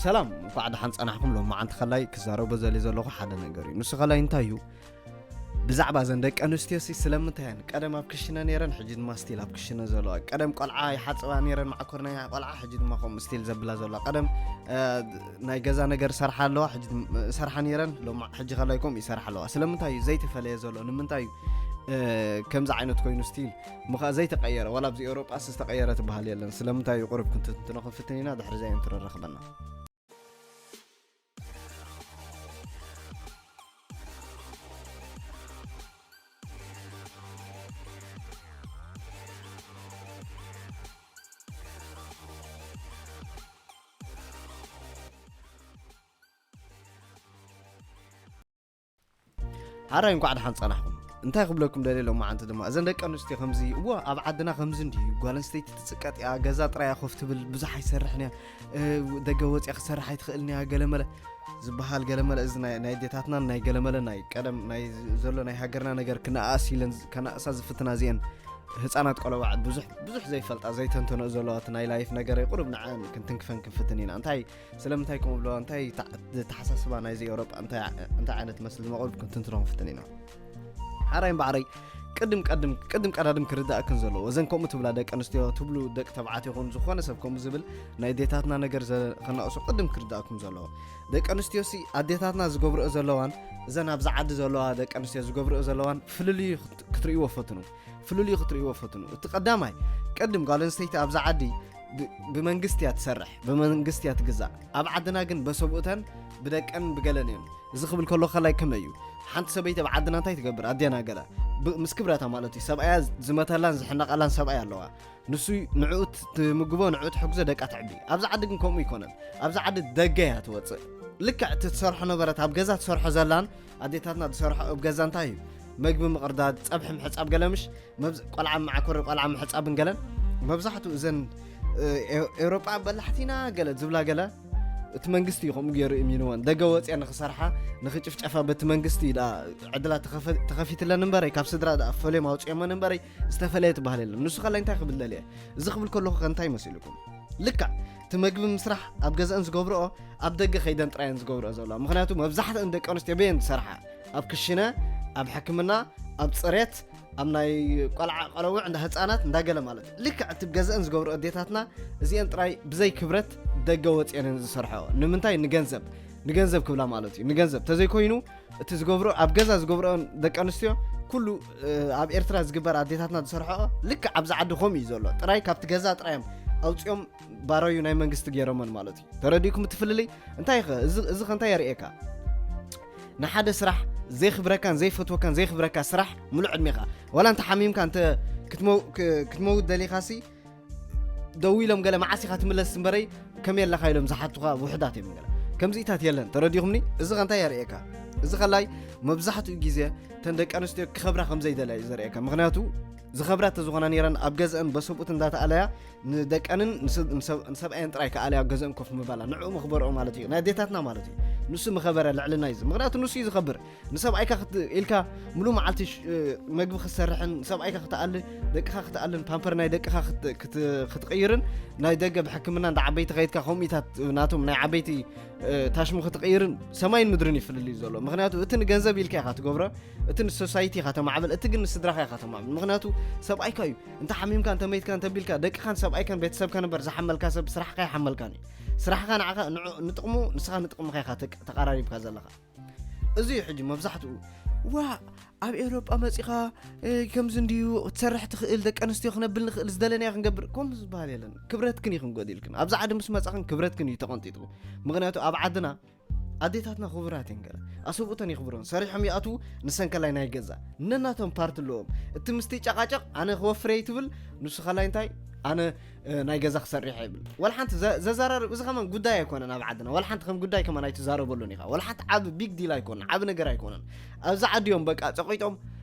ሰላም፣ እንኳዕ ደሓን ጸናሕኩም። ሎማዓንቲ ከላይ ክዛረቦ ዘልየ ዘለኹ ሓደ ነገር እዩ። ንሱ ከላይ እንታይ እዩ? ብዛዕባ እዘን ደቂ ኣንስትዮ ሲ ስለምንታይ እየን ቀደም ኣብ ክሽነ ነይረን፣ ሕጂ ድማ ስቲል ኣብ ክሽነ ዘለዋ? ቀደም ቆልዓ ይሓጽባ ነይረን፣ ማዕኮር ናይ ቆልዓ፣ ሕጂ ድማ ከምኡ ስቲል ዘብላ ዘለዋ? ቀደም፣ እ፣ ናይ ገዛ ነገር ሰርሓ ኣለዋ፣ ሕጂ ድም-፣ ሰርሓ ነይረን፣ ሎማ-፣ ሕጂ ከላይ ከምኡ ይሰርሓ ኣለዋ። ስለምንታይ እዩ ዘይተፈለየ ዘሎ? ንምንታይ እዩ፣ እ፣ ከምዚ ዓይነት ኮይኑ ስቲል ምኻ ዘይተቀየረ? ዋላ ኣብዚ ኤውሮጳ ሲ ዝተቀየረ ትበሃል የለን። ስለምንታይ እዩ? ቁሩብ ክንትንትኖ ክንፍትን ኢና፣ ድሕሪ እዚኣ እንትረረኽበና። ሓራይ እንኳዕ ደሓን ጸናሕኩም። እንታይ ክብለኩም ደልየ ሎማዓንቲ ድማ፣ እዘን ደቂ ኣንስትዮ ከምዚ፣ እዎ፣ ኣብ ዓድና ከምዚ እንድዩ፣ ጓል ኣንስተይቲ ትጽቀጥ እያ፣ ገዛ ጥራይ እያ ኮፍ ትብል፣ ብዙሕ ኣይሰርሕን እያ፣ እ፣ ደገ ወጽያ ክትሰርሕ ኣይትኽእልን እያ፣ ገለመለ ዝበሃል፣ ገለመለ፣ እዚ ናይ፣ ናይ ኣዴታትናን ናይ ገለመለ ናይ ቀደም ናይ ዘሎ ናይ ሃገርና ነገር ክነኣእስ ኢለን ዝ-፣ ከነኣእሳ ዝፍትና እዚአን ህጻናት ቆለባዕት ብዙሕ፣ ብዙሕ ዘይፈልጣ ዘይተንተንኦ ዘለዋ እቲ ናይ ላይፍ ነገር ቁሩብ ንዐን ክንትንክፈን ክንፍትን ኢና። እንታይ ስለምንታይ ከምኡ ብለዋ? እንታይ ተዓ-፣ ተሓሳስባ ናይዚ ኤውሮጳ እንታይ ዓ-፣ እንታይ ዓይነት መስሊ መቕርብ ክንትንትኖ ክንፍትን ኢና። ሓራይ እምበኣረይ ቅድም ቀድም፣ ቅድም ቀዳድም ክርዳእክን ዘለዎ፣ እዘን ከምኡ ትብላ ደቂ ኣንስትዮ ትብሉ ደቂ ተባዕትዮ ይኹን ዝኾነ ሰብ ከምኡ ዝብል ናይ ኣዴታትና ነገር ዘ-፣ ከናእሶ ቅድም ክርዳእኩም ዘለዎ። ደቂ ኣንስትዮ ሲ ኣዴታትና ዝገብርኦ ዘለዋን እዘን ኣብዚ ዓዲ ዘለዋ ደቂ ኣንስትዮ ዝገብርኦ ዘለዋን ፍልልዩ ክት-፣ ክትርእይዎ ፈትኑ። ፍልልዩ ክትርእይዎ ፈትኑ። እቲ ቀዳማይ፣ ቅድም ጓል ኣንስተይቲ ኣብዚ ዓዲ ብ-፣ ብመንግስቲ እያ ትሰርሕ፣ ብመንግስቲ እያ ትግዛእ። ኣብ ዓድና ግን በሰብኡተን ብደቀን ብገለን እየን። እዚ ክብል ከሎ ከላይ ከመይ እዩ? ሓንቲ ሰበይቲ ኣብ ዓድና እንታይ ትገብር? ኣዴና ገለ ብ-፣ ምስ ክብረታ ማለት እዩ። ሰብኣያ ዝመተላን ዝሕነቐላን ሰብኣይ ኣለዋ። ንሱ ንዕኡ ት-፣ ትምግቦ፣ ንዕኡ ትሕግዞ፣ ደቃ ተዕቢ። ኣብዚ ዓዲ ግን ከምኡ ይኮነን። ኣብዚ ዓዲ ደገ እያ ትወፅእ። ልክዕ እቲ ትሰርሖ ነበረት፣ ኣብ ገዛ ትሰርሖ ዘላን ኣዴታትና ዝሰርሖ ኣብ ገዛ እንታይ እዩ? መግቢ ምቕርዳድ፣ ጸብሒ ምሕጻብ ገለ ምሽ? መብዝ-፣ ቆልዓ መዓኮሪ፣ ቆልዓ ምሕጻብን ገለን። መብዛሕትኡ እዘን፣ እ፣ ኤ-፣ ኤውሮጳ በላሕቲና ገለ ዝብላ ገለ፣ እቲ መንግስቲ እዩ ከምኡ ገይሩ እሚንወን። ደገ ወጽያ ንኽሰርሓ፣ ንኽጭፍጨፋ በቲ መንግስቲ እዩ ደኣ ዕድላት ተኸፈ-፣ ተኸፊትለን እምበረይ፣ ካብ ስድራ ደኣ ፈልዮም ኣውጽኦመን እምበረይ፣ ዝተፈለየ ትበሃል የለን። ንሱ ከላይ እንታይ ክብል ደልየ? እዚ ክብል ከለኹ ከ እንታይ መሲልኩም? ልክዕ እቲ መግቢ ምስራሕ ኣብ ገዛእን ዝገብርኦ፣ ኣብ ደገ ከይደን ጥራየን ዝገብርኦ ዘለዋ። ምኽንያቱ መብዛሕትአን ደቂ ኣንስትዮ በየን ዝሰርሓ? ኣብ ክሽነ፣ ኣብ ሕክምና፣ ኣብ ጽሬት፣ ኣብ ናይ ቆልዓ ቆለውዕ፣ እንዳ ህጻናት፣ እንዳ ገለ ማለት እዩ። ልክዕ እቲ ገዛእን ዝገብርኦ ኣዴታትና እዚአን ጥራይ ብዘይ ክብረት ደገ ወጽየን ዝሰርሐኦ። ንምንታይ? ንገንዘብ። ንገንዘብ ክብላ ማለት እዩ። ንገንዘብ። ተዘይኮይኑ እቲ ዝገብሮ፣ ኣብ ገዛ ዝገብርኦን ደቂ ኣንስትዮ፣ ኩሉ፣ እ፣ ኣብ ኤርትራ ዝግበር ኣዴታትና ዝሰርሐኦ፣ ልክዕ ኣብዚ ዓዲ ከምኡ እዩ ዘሎ። ጥራይ ካብቲ ገዛ ጥራይ እዮም ኣውጺኦም ባረዩ ናይ መንግስቲ ገይሮመን ማለት እዩ። ተረዲእኩም እቲ ፍልልይ? እንታይ ኸ? እዚ፣ እዚ ኸ እንታይ የርእየካ? ንሓደ ስራሕ ዘይኽብረካን ዘይፈትወካን ዘይኽብረካ ስራሕ ሙሉእ ዕድሜኻ፣ ዋላ እንተ ሓሚምካ እንተ ክትመው-፣ ክ-፣ ክትመውት ደሊኻሲ፣ ደው ኢሎም ገለ መዓስ ኢኻ ትምለስ እምበረይ፣ ከመይ ኣለኻ ኢሎም ዝሓቱኻ ውሑዳት እዮም ገለ። ከምዚኢታት የለን። ተረዲኹምኒ? እዚ ኸ እንታይ የርእየካ? እዚ ኸላይ መብዛሕትኡ ግዜ እተን ደቂ ኣንስትዮ ክኸብራ ከም ዘይደልያ እዩ ዘርእየካ። ምኽንያቱ ዝኸብራ እንተዝኾና ነይረን ኣብ ገዝአን በሰብኡት እንዳተኣለያ ንደቀንን ንስ-፣ ንሰብ-፣ ንሰብኣየን ጥራይ ከኣለያ ኣብ ገዝአን ኮፍ ምባላ ንዕኡ መኽበርኦ ማለት እዩ። ናይ ኣዴታትና ማለት እዩ። ንሱ ምኸበረ ልዕልና እዩ። ምኽንያቱ ንሱ እዩ ዝኸብር። ንሰብኣይካ ክት-፣ ኢልካ ሙሉ መዓልቲ ሽ-፣ እ፣ መግቢ ክትሰርሕን ንሰብኣይካ ክትኣሊ፣ ደቅኻ ክትኣልን፣ ፓምፐር ናይ ደቅኻ ክት-፣ ክት-፣ ክትቕይርን፣ ናይ ደገ ብሕክምና እንዳ ዓበይቲ ከይድካ ከምኡታት ናቶም ናይ ዓበይቲ፣ እ፣ ታሽሙ ክትቕይርን ሰማይን ምድርን እዩ ፍልልዩ ዘሎ። ምኽንያቱ እቲ ንገንዘብ ኢልካ ኢኻ ትገብሮ፣ እቲ ንሶሳይቲ ኢኻ ተማዕብል፣ እቲ ግን ንስድራኻ ኢኻ ተማዕብል። ምኽንያቱ ሰብኣይካ እዩ። እንተ ሓሚምካ፣ እንተ መይትካ፣ እንተ ቢልካ፣ ደቅኻን ሰብኣይካን ቤተሰብካን እምበር ዝሓመልካ ሰብ ስራሕካ ይሓመልካን እዩ። ስራሕካ ንዓኻ ንዑ-፣ ንጥቕሙ፣ ንስኻ ንጥቕምኻ ኢኻ ተቅ-፣ ተቐራሪብካ ዘለኻ። እዚ እዩ ሕጂ መብዛሕትኡ፣ "ዋ፣ ኣብ ኤውሮጳ መጺኻ፣ እ፣ ከምዚ እንድዩ ክትሰርሕ ትኽእል፣ ደቂ ኣንስትዮ ክነብል ንኽእል፣ ዝደለናዮ ክንገብር" ከምኡ ዝበሃል የለን። ክብረትክን እዩ ክንጎድልክን። ኣብዚ ዓዲ ምስ መጻኽን ክብረትክን እዩ ተቐንጢጡ። ምኽንያቱ ኣብ ዓድና ኣዴታትና ክቡራት እየን ገለ። ኣሰብኡተን የኽብሮን። ሰሪሖም ይኣትዉ፣ ንሰን ከላይ ናይ ገዛ። ነናቶም ፓርት ኣለዎም። እቲ ምስቲ ጨቓጨቕ ኣነ ክወፍር እየ ትብል፣ ንሱ ከላይ እንታይ? ኣነ እ፣ ናይ ገዛ ክሰርሕ ይብል። ዋላ ሓንቲ ዘ-፣ ዘዘራርብ፣ እዚ ከማን ጉዳይ ኣይኮነን ኣብ ዓድና። ዋላ ሓንቲ ከም ጉዳይ ከማን ኣይትዛረበሉን ኢኻ። ዋላ ሓንቲ ዓቢ ቢግ ዲል ኣይኮነን፣ ዓቢ ነገር ኣይኮነን። ኣብዚ ዓዲ እዮም በቃ ጸቒጦም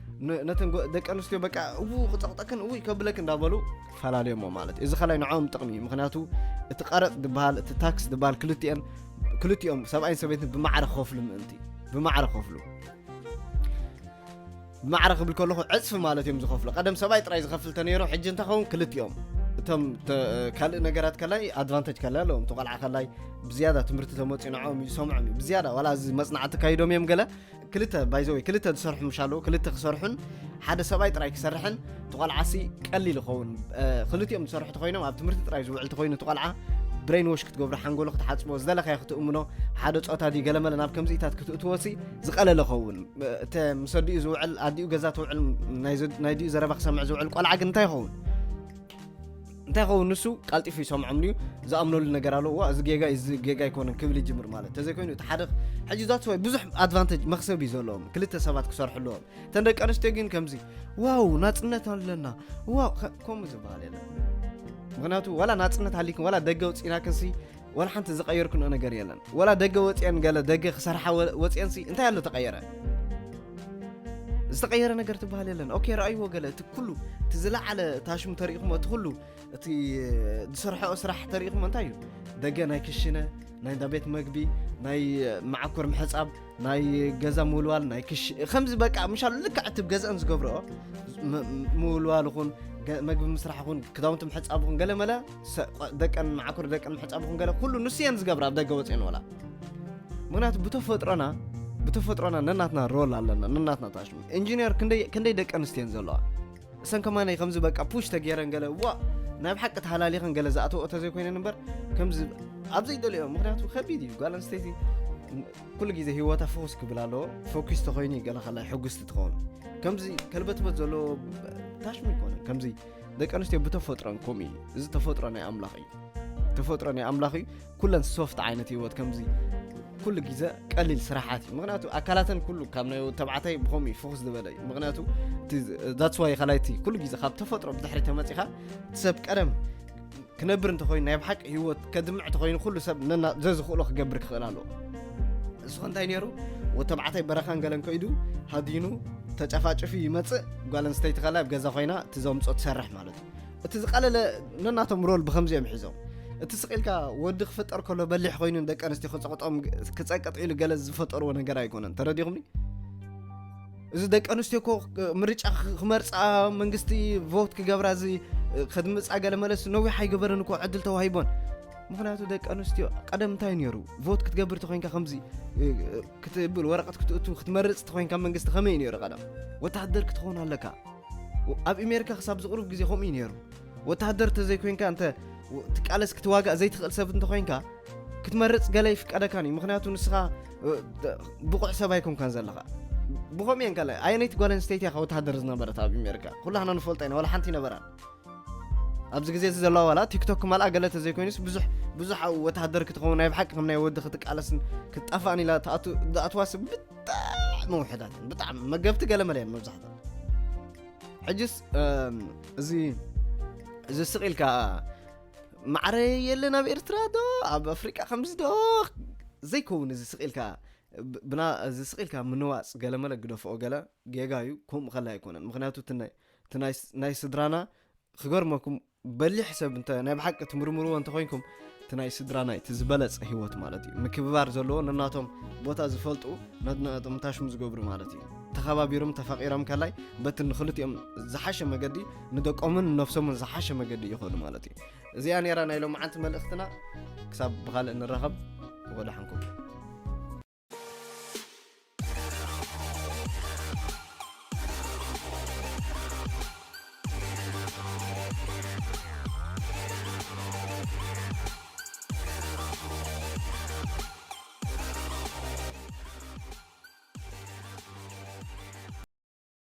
ን-፣ ነተን ጎ-፣ ደቂ ኣንስትዮ በቃ እዉ ክጸቕጠክን እዉ ከብለክ እንዳበሉ ፈላልዮሞ ማለት እዩ። እዚ ከላይ ንዕኦም ጥቕሚ እዩ። ምኽንያቱ እቲ ቀረጽ ዝበሃል፣ እቲ ታክስ ዝበሃል ክልቲኤን፣ ክልቲኦም ሰብኣይን ሰበይትን ብማዕረ ክኸፍሉ ምእንቲ፣ ብማዕረ ክኸፍሉ። ብማዕረ ክብል ከለኹ ዕጽፊ ማለት እዮም ዝኸፍሉ። ቀደም ሰብኣይ ጥራይ ዝኸፍል ተነይሩ፣ ሕጂ እንተኸውን ክልቲኦም። እቶም ካልእ ነገራት ከላይ ኣድቫንቴጅ ከላይ ኣለዎም። እቲ ቆልዓ ከላይ ብዝያዳ ትምህርቲ ተመፅኡ ንዕኦም እዩ ዝሰምዖም እዩ ብዝያዳ ዋላ እዚ መፅናዕቲ ካይዶም እዮም ገለ ክልተ ባይዘወይ ክልተ ዝሰርሑ ምሽ ኣለዎ። ክልተ ክሰርሑን ሓደ ሰብኣይ ጥራይ ክሰርሕን እቲ ቆልዓሲ ቀሊል ይኸውን። ክልቲኦም ዝሰርሑ ተኮይኖም ኣብ ትምህርቲ ጥራይ ዝውዕል ተኮይኑ እቲ ቆልዓ ብሬን ዎሽ ክትገብሮ ሓንጎሎ ክትሓፅቦ ዝደለካዮ ክትእምኖ ሓደ ፆታ ድዩ ገለመለ ናብ ከምዚኢታት ክትእትወሲ ዝቀለለ ኸውን። እተ ምስ ኣዲኡ ዝውዕል ኣዲኡ ገዛ ትውዕል ናይ ዲኡ ዘረባ ክሰምዕ ዝውዕል ቆልዓ ግን እንታይ ይኸውን? እንታይ ይኸውን ንሱ ቀልጢፉ ይሰምዖም ድዩ? ዝኣምነሉ ነገር ኣለዎ። እዚ ጌጋ እዚ ጌጋ ኣይኮነን ክብል ይጅምር ማለት ተዘይኮይኑ እቲ ሓደ ሕጂ ዛት ወይ ብዙሕ ኣድቫንቴጅ መክሰብ እዩ ዘለዎም ክልተ ሰባት ክሰርሑ ኣለዎም። እተን ደቂ ኣንስትዮ ግን ከምዚ ዋው ናፅነት ኣለና ዋው ከምኡ ዝበሃል የለን። ምክንያቱ ዋላ ናፅነት ሃሊክን ዋላ ደገ ውፅኢና ክንሲ ዋላ ሓንቲ ዝቀየርክንኦ ነገር የለን። ዋላ ደገ ወፅአን ገለ ደገ ክሰርሓ ወፅአንሲ እንታይ ኣሎ ተቀየረ? ዝተቀየረ ነገር ትበሃል የለን። ኦኬ ረኣይዎ ገለ እቲ ኩሉ እቲ ዝለዓለ ታሽሙ ተሪእኹሞ እቲ ኩሉ እቲ ዝሰርሐኦ ስራሕ ተሪእኹሞ እንታይ እዩ? ደገ ናይ ክሽነ ናይ እንዳ ቤት መግቢ ናይ መዓኮር ምሕፃብ ናይ ገዛ ምውልዋል ናይ ክሽ ከምዚ በቃ ምሻሉ ልክዕ እቲ ገዝአን ዝገብረኦ ምውልዋል ኹን መግቢ ምስራሕ ኹን ክዳውንቲ ምሕፃብ ኹን ገለ መለ ደቀን መዓኮር ደቀን ምሕፃብ ኹን ገለ ኩሉ ንሱ እየን ዝገብራ ኣብ ደገ ወፅአን ወላ ምክንያቱ ብተፈጥሮና ብተፈጥሮና ነናትና ሮል ኣለና ነናትና ታሽሙ ኢንጂነር ክንደይ ደቂ ኣንስትዮ ዘለዋ እሰን ከማነይ ከምዚ በቃ ፑሽ ተገይረን ገለ ዋ ናይ ብሓቂ ተሃላሊኸን ገለ ዝኣተወኦ ተዘይኮይነን እምበር ከምዚ ኣብ ዘይደልዮ ምክንያቱ ከቢድ እዩ ጓል ኣንስተይቲ ኩሉ ግዜ ህይወታ ፎኩስ ክብል ኣለዎ ፎኩስ ተኮይኑ ገለ ከላይ ሕጉስቲ ትኸውን ከምዚ ከልበትበት ዘለዎ ታሽሙ ይኮነ ከምዚ ደቂ ኣንስትዮ ብተፈጥሮን ከምኡ እዩ እዚ ተፈጥሮ ናይ ኣምላኽ እዩ ተፈጥሮ ናይ ኣምላኽ እዩ ኩለን ሶፍት ዓይነት ህይወት ከምዚ ኩሉ ግዜ ቀሊል ስራሓት እዩ ምክንያቱ ኣካላተን ኩሉ ካብ ናይ ተባዕታይ ብከምኡ እዩ ፎክስ ዝበለ እዩ ምክንያቱ that's why ከላይቲ ኩሉ ግዜ ካብ ተፈጥሮ ብድሕሪ ተመፂኻ እቲ ሰብ ቀደም ክነብር እንተኮይኑ ናይ ብሓቂ ህይወት ከድምዕ ተኮይኑ ኩሉ ሰብ ነና ዘዝኽእሎ ክገብር ክኽእል ኣለዎ እሱ እንታይ ነይሩ ወተባዕታይ በረኻን ገለን ከይዱ ሃዲኑ ተጨፋጭፉ ይመፅእ ጓል ኣንስተይቲ ከላ ኣብ ገዛ ኮይና እቲ ዘምፆ ትሰርሕ ማለት እዩ እቲ ዝቀለለ ነናቶም ሮል ብከምዚ እዮም ሒዞም እቲ ስቂልካ ወዲ ክፍጠር ከሎ በሊሕ ኮይኑ ደቂ ኣንስትዮ ክፀቅጦም ክፀቅጥ ኢሉ ገለ ዝፈጠርዎ ነገር ኣይኮነን ተረዲኹምኒ እዚ ደቂ ኣንስትዮ እኮ ምርጫ ክመርፃ መንግስቲ ቮት ክገብራ እዚ ከድምፃ ገለ መለስ ነዊሕ ኣይገበረን እኮ ዕድል ተዋሂቦን ምክንያቱ ደቂ ኣንስትዮ ቀደም እንታይ ነይሩ ቮት ክትገብር ተኮይንካ ከምዚ ክትብል ወረቀት ክትእቱ ክትመርፅ ተኮይንካ መንግስቲ ከመይ ነይሩ ቀደም ወታሃደር ክትኸውን ኣለካ ኣብ ኣሜሪካ ክሳብ ዝቕሩብ ግዜ ከምኡ እዩ ነይሩ ወታሃደር ተዘይኮይንካ እንተ ትቃለስ ክትዋጋእ ዘይትኽእል ሰብ እንተኮይንካ ክትመርፅ ገለ ይፍቀደካን እዩ ምክንያቱ ንስኻ ብቑዕ ሰብ ኣይኮንካን ዘለኻ ብኸምኡ እየን ከላይ ኣየነይቲ ጓል ኣንስተይቲ እያ ወታሃደር ዝነበረት ኣብ ኣሜሪካ ኩላህና ንፈልጦ ኢና ወላ ሓንቲ ይነበራን ኣብዚ ግዜ እዚ ዘለዋ ዋላ ቲክቶክ ክመልኣ ገለ ተዘይኮይኑስ ብዙሕ ብዙሕ ወታሃደር ክትኸውን ናይ ብሓቂ ከም ናይ ወዲ ክትቃለስን ክትጠፋእን ኢላ ዝኣትዋስ ብጣዕሚ ውሕዳትን ብጣዕሚ መገብቲ ገለ መለየን መብዛሕትኦም ሕጅስ እዚ እዚ ስቕ ኢልካ ማዕረ የለን ኣብ ኤርትራ ዶ ኣብ ኣፍሪቃ ከምዚ ዶ ዘይከውን እዚ ስቕ ኢልካ ብና እዚ ስቕ ኢልካ ምንዋፅ ገለመለ ግደፍኦ ገለ ጌጋ እዩ ከምኡ ከላ ኣይኮነን ምክንያቱ ናይ ስድራና ክገርመኩም በሊሕ ሰብ እንተ ናይ ብሓቂ ትምርምርዎ እንተኮይንኩም እቲ ናይ ስድራ ናይ እቲ ዝበለፀ ህይወት ማለት እዩ ምክብባር ዘለዎ ነናቶም ቦታ ዝፈልጡ ነናቶም ታሽሙ ዝገብሩ ማለት እዩ ተኸባቢሮም ተፋቂሮም ከላይ በቲ ንክልቲኦም ዝሓሸ መገዲ ንደቆምን ነፍሶምን ዝሓሸ መገዲ ይኾኑ ማለት እዩ እዚኣ ነራ ናይ ሎምዓንቲ መልእኽትና ክሳብ ብካልእ ንራኸብ ወደሓንኩም